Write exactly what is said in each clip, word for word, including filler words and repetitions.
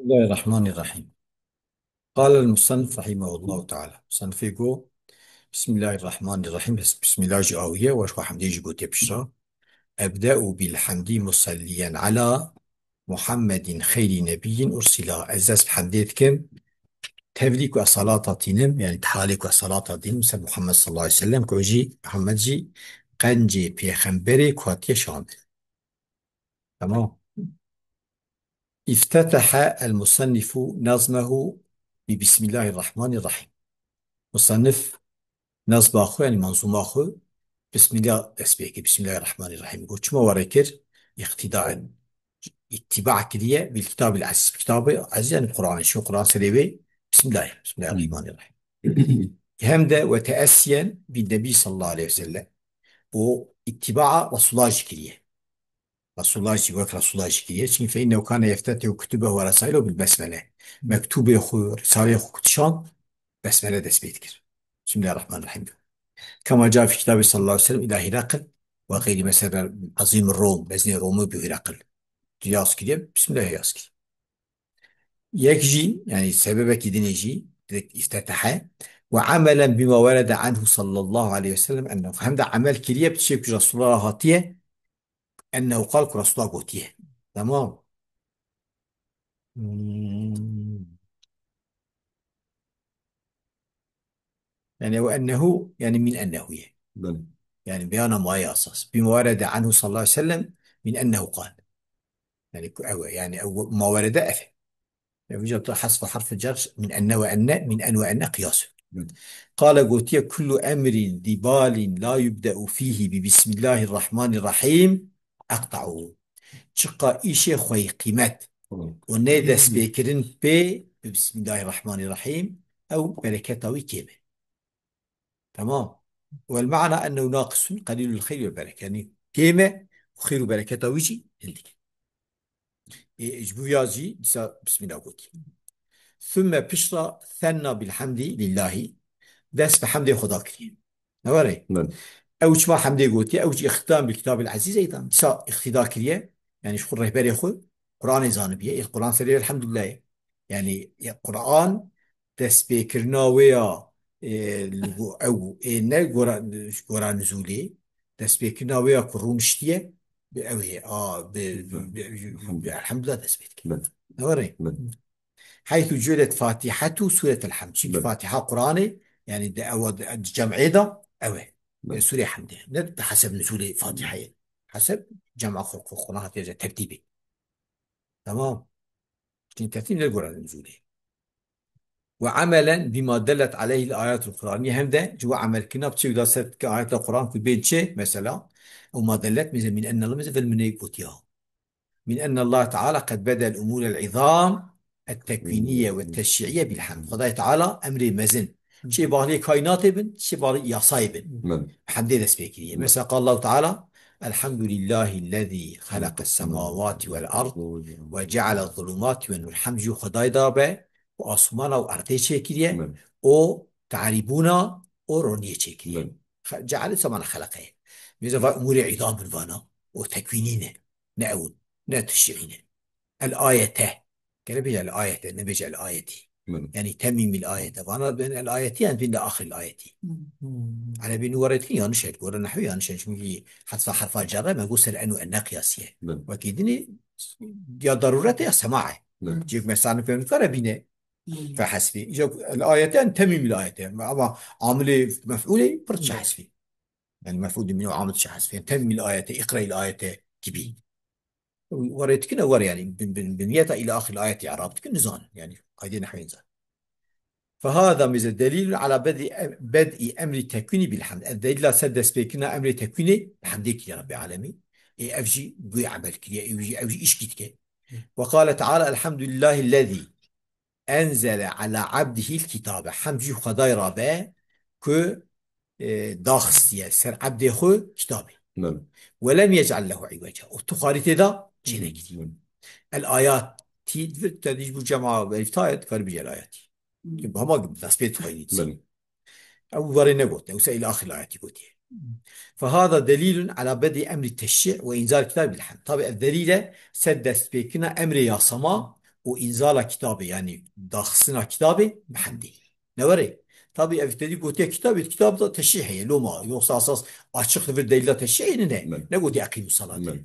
بسم الله الرحمن الرحيم. قال المصنف رحمه الله تعالى. Musannifê got, بسم الله الرحمن الرحيم. Bes-, Bismillah jî awiye, û ji xwe hemdê jî gotiye pişta. أبدأ بالحمد مصليا على محمد خير نبي أرسل. Ez dest bi hemdê dikim. Tevlî ku ez salata tînim, yani di halê ku ez salata tînim, ser Muhammed sallallahu aleyhi ve sellem, ku jî, Muhammed jî qencê pêxemberê ku hatiye şandin. Tamam. افتتح المصنف نظمه ببسم الله الرحمن الرحيم. Musannif nazma xwe, yani manzûma xwe, Bismillah dest pê kir. Bismillahirrahmanirrahim. Got, çima were kir? İktida. İttiba kiriye bil kitabil aziz. Kitabê aziz, yani Kur'anê. Şu Kur'an serê wê. Bismillah. Bismillahirrahmanirrahim. Hem de ve teessiyen bin Nebi sallallahu aleyhi ve sellem. O ittiba Resulullah jî kiriye. Resulullah jî, wek Resulullah jî kiriye. Çünkü fe innehu kâne yeftetehu kutubehu ve resailehu bil besmele. Mektubê xwe, risaleyê xwe ku dişand, besmele dest pê dikir. Bismillahirrahmanirrahim. Kema ca fi kitabê sallallahu aleyhi ve sellem ila Hirakl ve gayri, mesela Azîm Rom, beznê Romê bi Hirakl. Yaz kiriye, Bismillah yaz kiriye. Yek jî, yani sebebekî dinê jî, direkt iftetahe. Ve amelen bima werede anhu sallallahu aleyhi ve sellem ennehu. Hem de amel kiriye, bi tiştê ku Resulullah hatiye, ennehu qal, ku Resulullah gotiye. Tamam. Hmm. Yani ve ennehu, yani min ennehu ye. Belê. Yani beyana maye esas. Bima werede anhu sallallahu aleyhi ve sellem min ennehu qal. Yani ku ew e, yani ew ma werede ev e. Ev jî tu hasfa harfi cer min enne ve enne, min en ve enne qiyas e. Belê. Qale gotiye, kullu emrin zibalin la yubde'u fihi bi bismillahirrahmanirrahim eqta'u. Çiqa îşê xweyî qîmet Hı. û ne destpêkirin pê bi Bismillahirrahmanirrahim, ew bereketa wî kêm e. Tamam. Wel ma'na ennehu naqisun qalilul xeyr ve bereke. Yani kêm e û xeyr û bereketa wî jî hindik. E, ji bo ya jî dîsa Bismillah gotî. Thumme pişta thenna bil hamdi lillahi. Dest bi hemdê Xweda kiriye. Ne were? Belê. Ew çima hemdê gotiye, ew jî îxtida bi Kitabil Ezîz eydan. Dîsa îxtida kiriye, yani ji xwe rehberê xwe, Qur'anê zanibiye, ê Qur'an serê elhamdulillah ye. Yani, ya Qur'an destpêkirina wê ya, e, li go-, ew, ê ne gora, ji gora nizûlê, destpêkirina wê ya ku rûniştiye, bi ew ê, a, bi, bi, bi, bi, elhamdulillah dest pê dike. Belê. Ne were? Belê. Heythu cuilet Fatihetu Suretel Hamd. Çünkü Belê. Fatiha Qur'anê, yani de ew de cem'ê de ew e. Belê. E, Sûreyê Hemdê. Ne bi heseb nuzulê Fatihayê. Heseb cem'a Qur-, Qur-, Qur'an hatiye tertîbê. Tamam. Çünkü tertîb ne göre nuzulê. Ve amelen bima dellet aleyhil ayatul Qur'aniyye, hem de ji we emelkirina bi çi da ser ke ayeta Qur'an ku bên çi, mesela, ew ma dellet, mêze min enne, mêze vel min gotiya. Min enne Allah Teala qed bedel umurel izam et tekviniye ve teşri'iye bil hamd. Xwedayê Teala emrê mezin. Çê bağliyê kainatê bin, çê bağliyê yasayê bin. Belê. Hemdê dest pê kiriye. Belê. Mesela, qal Allahu Teala, elhamdulillahillezî halaqes semawati vel ard ve ceale zulumati ve nur. Hemd jî Xwedayê da be, û asmana û erdê çêkiriye, Belê. O tarîbûna, o roniyê çêkiriye. Belê. Xe-, ceale semana xeleqeye. Mêze va umurê îdam bin vana, o tekvînî ne. Ne ew, ne tişrî ne. El ayete. Gere bêje el ayete, nebêje el ayetî. Belê. Yani temîmil ayete. Vana bên el ayetî, yani bin de axiril ayetî. Hmm. Erebî nû were dikin yanlış e, gore nehwî yanlış e. Çünkü hetfa harfa cerre, me got ser en û enne qiyasiye. Belê. Wekî dinî ya darurete ya sema e. Belê. Çünkü mesela pê dikare bîne. Hmm. Fe hesbî. Ya el ayete, yani temîmil ayete. Ama amilê mef'ulê pir çi Belê. Hesbî. Yani mef'ul min û amil çi hesbî. Yani temîmil ayete, iqra'il ayete gibi. Were dikin, were yani, bin, bin, bin yeta ila axir ayet i'rab dikin, nizan. Yani, qaydê nehwên zan. Fehada mêze delîlun ala bed'i em-, bed'i emri tekwînî bil hamd. Ev delîla ser destpêkirina emrê tekwînê bi hemdê kiriye Rabbê alemî. Ê ev jî guya emel kiriye, ev jî, ev jî îşkî dike. Ve qale Teala, elhamdulillahillezî enzele ala abdihil kitabe. Hemd jî Xwedayê ra be ku, e, daxistiye ser ebdê xwe kitabê. Belê. Ve lem yec'al lehu iweca. Û tu xwarî tê de çênekirî. Belê. El ayatî, divir te dî ji bo cema verîftayê, dikarî bijî el ayatî. Hmm. Ki hema destpê dixwînî dîsa. Belê. Ew warê negote, ew se îl axir ayetî gotiye. Fehada delîlun ala bedî emrî teşrî ve înzal kitab bil hamd. Tabi ev delîl e ser destpêkirina emrê yasama û û înzala kitabê, yanî daxistina kitabê bi hemdê. Ne were? Tabî ev tedî gotiye kitabê, kitab da teşrîh heye, loma, yoksa esas açık li vir delîla teşrîhê ne, ne gotiye eqîmû salatê.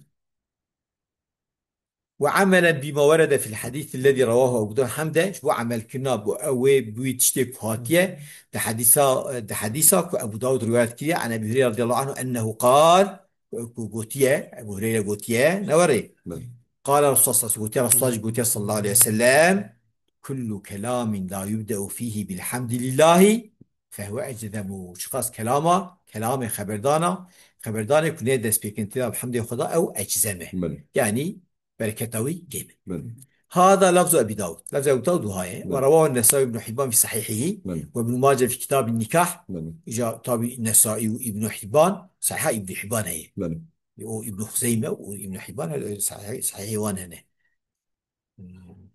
Ve amelen bima werede fil hadîs ellezî rewahu Ebu Dawud hemde, ji bo emelkirina bo ew ê bûyî tiştê ku hatiye, di hedîsa, di hedîsa ku Ebu Dawud rivayet kiriye, an Ebi Hureyre radiyallahu anhu ennehu qal, ku gotiye, Ebu Hureyre gotiye, ne were? Belê. Qala Resulullah sallallahu aleyhi ve sellem, gotiye Resulullah jî gotiye sallallahu aleyhi ve sellem, kullu kelamin la yubde'u fihi bilhamdillahi fehuve eczemu. Çiqas kelama, kelamê xeberdana, xeberdanê ku nê destpêkirin tê de bi hemdê Xweda ew eczem e. Belê. Yanî bereketa wî kêm e. Belê. Hada lafzu Ebî Dawud. Lafzu Ebî Dawud wiha ye. Belê. Ve rewahu Nesai Ibn Hibban fi sahihihi. Belê. Ve Ibn Mace fi kitabin nikah. Belê. Îca tabî Nesai û Ibn Hibban, Sahiha Ibn Hibban heye. Belê. O Ibn Xuzeyme û Ibn Hibban, e, sahih, sahihê wan hene. Hmm.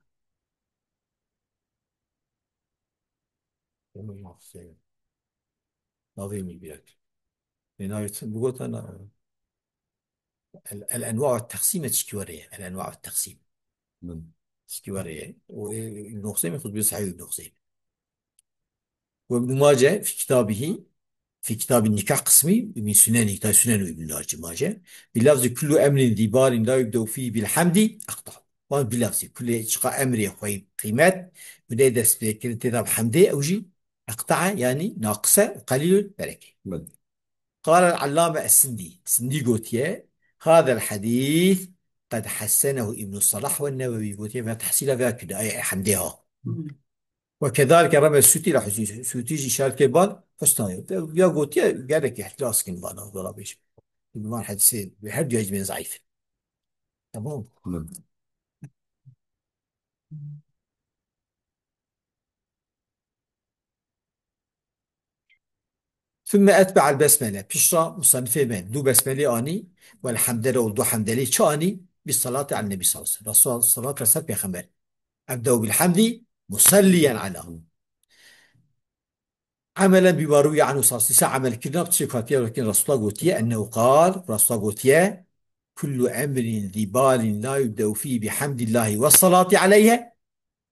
Ibn Xuzeyme. Navê min bîra kir. Lê navê çi? Bigota na. El, El Enwa ve Teqsîm e, tişkî were ye. El Enwa ve Teqsîm. Hmm. Tişkî were ye. O, e, Ibn Xuzeyme xwe dibê sahî Ibn Xuzeyme. Ve Ibn Mace fi kitabihî, fi kitabî nikah qismî, min sunenî, tay sunen û Ibn Mace, bi lafzî kullu emrin zî balin la yubde'u fî bil hamdi, eqta. Wan bi lafzî, kulê çiqa emrê xwe qîmet, bi dê dest pê kirin tê de bi hemdê, ew jî eqta, yanî naqis e, qelîlul bereke. Belê. Qala el-Allame es-Sindî. Sindî gotiye, "Hadel hadîs qed hessenehu Ibn Salah ve Nevevi." Gotiye, "Ve tehsîla vê kir, ay, ay hemdê ha." Hmm. Ve kedalike reme Sûtî la Husîn. Sûtî jî îşaret kir ban, husna yo. Ya gotiye, gerek ihtiras kin bana, dola bêjim. Bi van hadîsê, her du hecmên zayıf. Tamam. Hmm. Sümme etbe'el besmele. Pişra musannifê me du besmelê anî, wel hamdele û du hamdelê çi anî? Bi salati al nebi sallallahu aleyhi ve sellem. Resulullah salatu ve selam peyxember. Ebde'u bil hamdi musalliyen ala. Amelen bima ruwiye anhu sallallahu aleyhi ve sellem. Amel kirina bi tiştê ku hatiye Resulullah gotiye, ennehu qal, Resulullah gotiye, kullu emrin zî balin la yubde'u fî bihamdillahi ve salati aleyhe.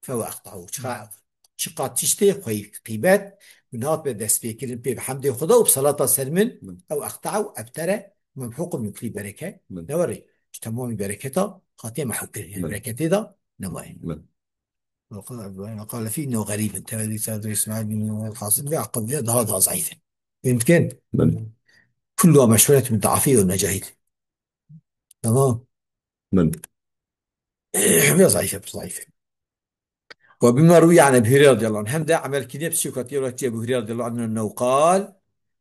Fewe eqta'u. Çiqa, çiqa tiştê xweyî qîmet, min hat be destpêkirin pê bi hemdê Xweda û bi salata ser min, Hmm. ew eqta'u ebtere, memhuqun min kulî bereke, Hmm. ne were, ji temamî bereketa hatiye mehû kirin. Yani Hmm. bereketê de nemaye. Hmm. Ve qala, ve qala fî innehu xerîbin. Tevedi Serdar İsmail bin Hasib ve Akab ve daha da zayıf. Fehmtikin? Belê. Kullu meşhuret min da'fi ve mecahil. Tamam. Belê. Biraz zayıf, biraz zayıf. Ve bima ruwiye an Ebu Hureyre radıyallahu anh. Hem de amel kiriye psîkatiye rivayet Ebu Hureyre radıyallahu anh ennehu qal,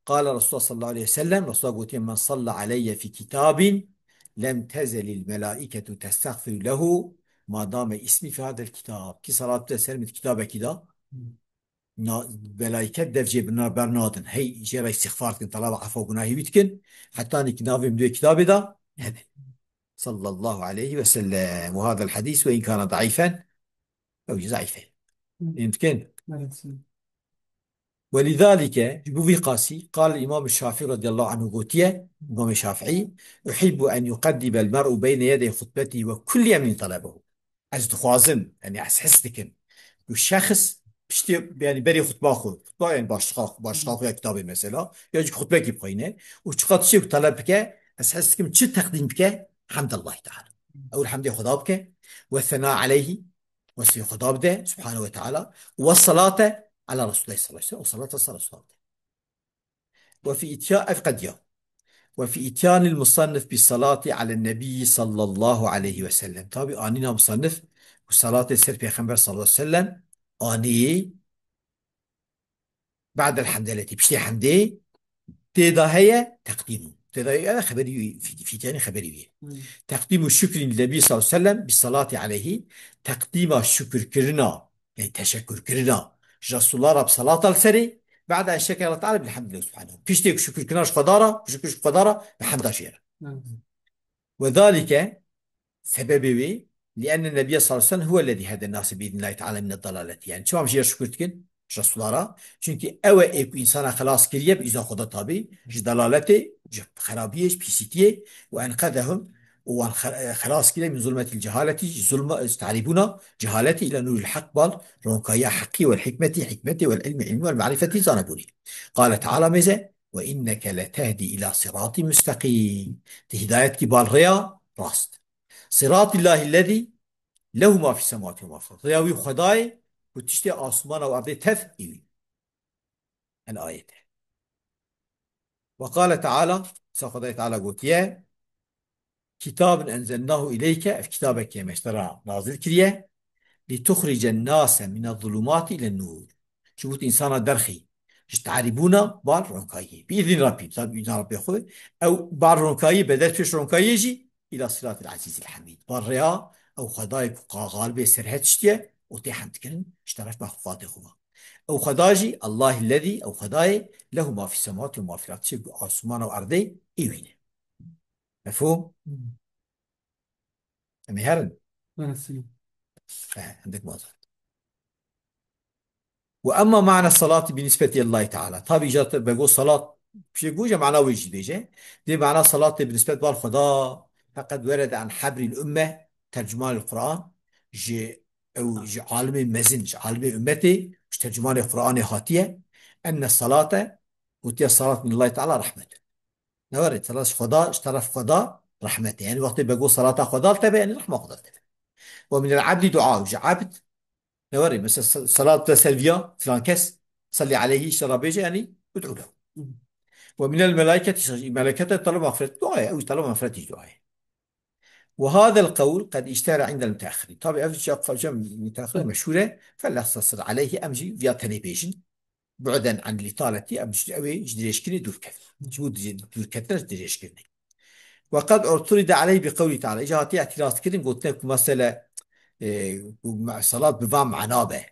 qala Resulullah sallallahu aleyhi ve sellem, Resulullah gotiye, "Men salla aleyye fi kitabin, lem tezelil melaiketu testagfiru lehu, ma dame ismi fi hadel kitab." Ki salat de ser min kitabekî da, na, melaike dev jê bina bernadin. Hey, jê re îstixfar dikin, talaba efa gunahî wî dikin. Heta nî ki navê min duê kitabê de hebe. Sallallahu aleyhi ve sellem. Ve hadel hadîs ve inkana daifen. Ew jî zayîf e. Hı. Fehmtikin? Evet. Ve lizalike, ji bo vî qasî, qal Îmam Şafî radıyallahu anhu gotiye, Îmam Şafî, "Uhibbu en yuqaddimel mer'u beyne yedey hutbetî ve kulli emrin talabehu." Ez dixwazim, yani ez his dikim, ku şexs piştî, yani berê xutba xwe, xutba yani başlığa, başlığa xwe ya kitabê mesela, ya jî xutbekî bixweyne, û çiqas tiştê ku taleb bike, ez his dikim çi teqdîm bike, hemd Allahî Teala. Ew hemdê Xweda bike, ve sena aleyhî, wesfê Xweda bide, Subhanahu ve Teala, ve salate ala Resulullah sallallahu aleyhi ve sellem, û salata ser Resulullah bide. Ve fi itya, ev qediya. Ve fi ityanil musannif bi salati alen nebiyyi sallallahu aleyhi ve sellem. Tabi anîna musannif ku salatê ser Pêxember sallallahu aleyhi ve sellem anî ba'del hamdeleti. Piştê hemdê tê de heye teqdîmû. Tê de heye xeberî wî, fî-, fîtyanî xeberî wî. Hmm. Teqdîmû şukrî lin nebî sallallahu aleyhi ve sellem bi salati aleyhî. Teqdîma şukurkirina, yani teşekkürkirina ji Resulullah re bi salata li serê, ba'de en şekere Teala bil hamdi subhanehu. Piştê ku şukurkirina ji Xweda re, şukir ji Xweda re, bi hemda jê re. Hmm. Ve zalike, sebebê wê, li enne nebiyye sallallahu aleyhi ve sellem huve lezî hede nase bi idnillahi teala mine dalaleti. Yani çima em jê re şukir dikin? Ji Resulullah re. Çünkü ew e ê ku însana xelas kiriye bi îzna Xweda tabi, ji dalaletê, ji xerabiyê, ji pîsîtiyê, ve enqezehum, û wan xe-, xelas kiriye min zulmetil cehaletî, ji zulma, ji tarîbûna cehaletî îla nûril heq, bal ronkayiya heqî, wel hikmetî hikmetê, wel ilmî ilmî, wel marîfetî zanebûnî. Qale Teala mêze, "Ve inneke letehdî îla sîratî musteqîm." Tu hidayet kî bal rêya rast. "Sîratîllahî lezî lehu ma fî semawatî ve ma fîl erd." Rêya wî Xwedayê ku tiştê asmana û erdê tev ê wî. El ayete. Ve qale Teala, sa Xwedayê Teala gotiye, "Kitabun enzelnahu ileyke", ev kitabekê me ji te re nazil kiriye, "lituxricen nase mine zulumati ile nur." Ji bo tu însana derxî ji tarîbûna bar ronkayî. Bi îzin Rabbî, tabi îzin Rabbê xwe, ew bar ronkayî, be dest pêş ronkayî jî, îla siratil azîzil hamîd. Bar rêya ew Xwedayê ku qa-, xalibê serhet tiştiye û tê hemdkirin ji teref mexluqatê xwe ve. Ew Xweda jî, Allahî lezî, ew Xwedayê, lehu ma fî semawatî ve ma fîl erd, tiştê ku asmana û erdê ê wî ne. Mefhûm? Em ê herin? Mersi. Eh, hindik mazat. "Ve emma ma'na salati bi nisbeti Allahi Teala." Tabi îca te bego salat, pişê goja mana wê jî bêje. Dê mana salatê bi nisbet bal Xweda, feqet werede an habril umme, tercümanil Kur'an, ji ew, ji alimê mezin, ji alimê ummetê, ji tercümanê Kur'anê hatiye. Enne salate, gotiye salat min Allahi Teala rahmet. Ne were, telas Xweda, ji teref Xweda rahmet e. Yani wextê bego salata Xweda li te be, yani rehma Xweda li te be. "Ve minel abdi dua", ji abd, ne were, mesela sa-, salat te ser viya filan kes, salli aleyhi, işte Rabê jî, yani ud'u lehu. "Ve minel melaiketi", işte melekete talab mağfiret dua ye, ew talab mağfiret jî dua ye. "Ve hazel qewl qed iştehara indel müteahhirin." Tabi ev şey, şey müteahhirin meşhur e. Fellehsasir aleyhi, em jî viya tenê bêjin. Bu'den anil italeti, em ji, ew ê ji dirêjkirinê dûr kevin. Ji bo di-, dûrketina ji dirêjkirinê. "Ve qed urturide aleyh bi qewlî Teala." Îca hatiye îtiraz kirin, gotine ku mesele, e, ku me-, salat bi van mana be.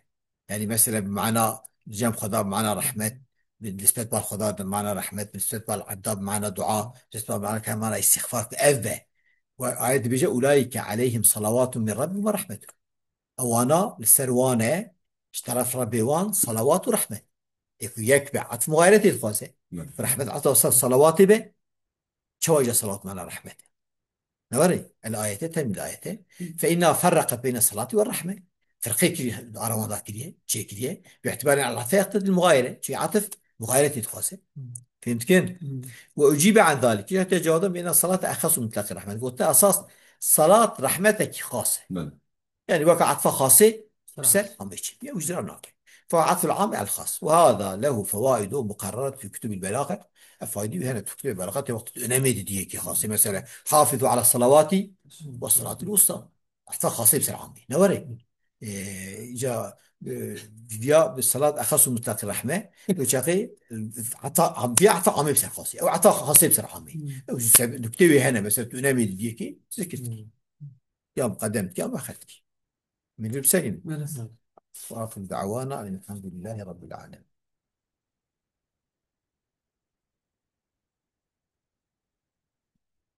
Yani mesele bi mana, cem Xweda bi mana rehmet, bi nisbet bal Xweda bi mana rehmet, bi nisbet bal ebda bi mana dua, bi nisbet bal mana, mana îstixfar, ku ev be. Ve ayet dibêje, "Ulaike aleyhim salavatun min Rabbihim ve rahmetun." Ewana li ser wan e, ji teref Rebbê wan salawat û rehmet. Ê ku yek be, atf muxayeretê dixwaze. Evet. Rehmet atf ser salawatê be, çawa îca salawat mana rehmet? Ne were? El ayete, temîl ayete. Hı. "Fe inna ferreqet beyne salati ve rahme." Ferqê kiriye, ara wan da kiriye, çê kiriye. Bi îtibarê el atfe yaqtedî muxayere. Çünkü atf muxayeretê dixwaze. Hı. Fehim dikin? Hı. "Ve ucibe an zalik." Îca te cewab da, "Bi inna salate exasu mutlaqi rahmet." Gote esas salat rehmetekî xas e. Belê. Yani weke atfa xasê bi ser amê çê. Ya wî zira nake. Fe atful am el xas. Ve hada lehu fewaidu muqarreret fi kutubîl belage. Ev faydî wî hene tu kutubê belage tê wextê tu önemê didiyê ki xasê. Mesela, "Hafizu ala salavati ve salatil wusta." Atfa xasê bi ser amê. Ne were? Ee, îca, e, viya bi salat exasu mutlaqî rahme. Û çaxê, e, ata, viya ata amê bi ser xasê. Ew ata xasê bi ser amê. Hmm. Ew sebe-, nuktê wê hene. Mesela, tu önemê didiyê ki zikir dikî. Hmm. Ya muqedem dikî, ya muexer dikî. Min li ser in. Belê. Ve axiru da'wana enelhamdülillahi rabbil alemin.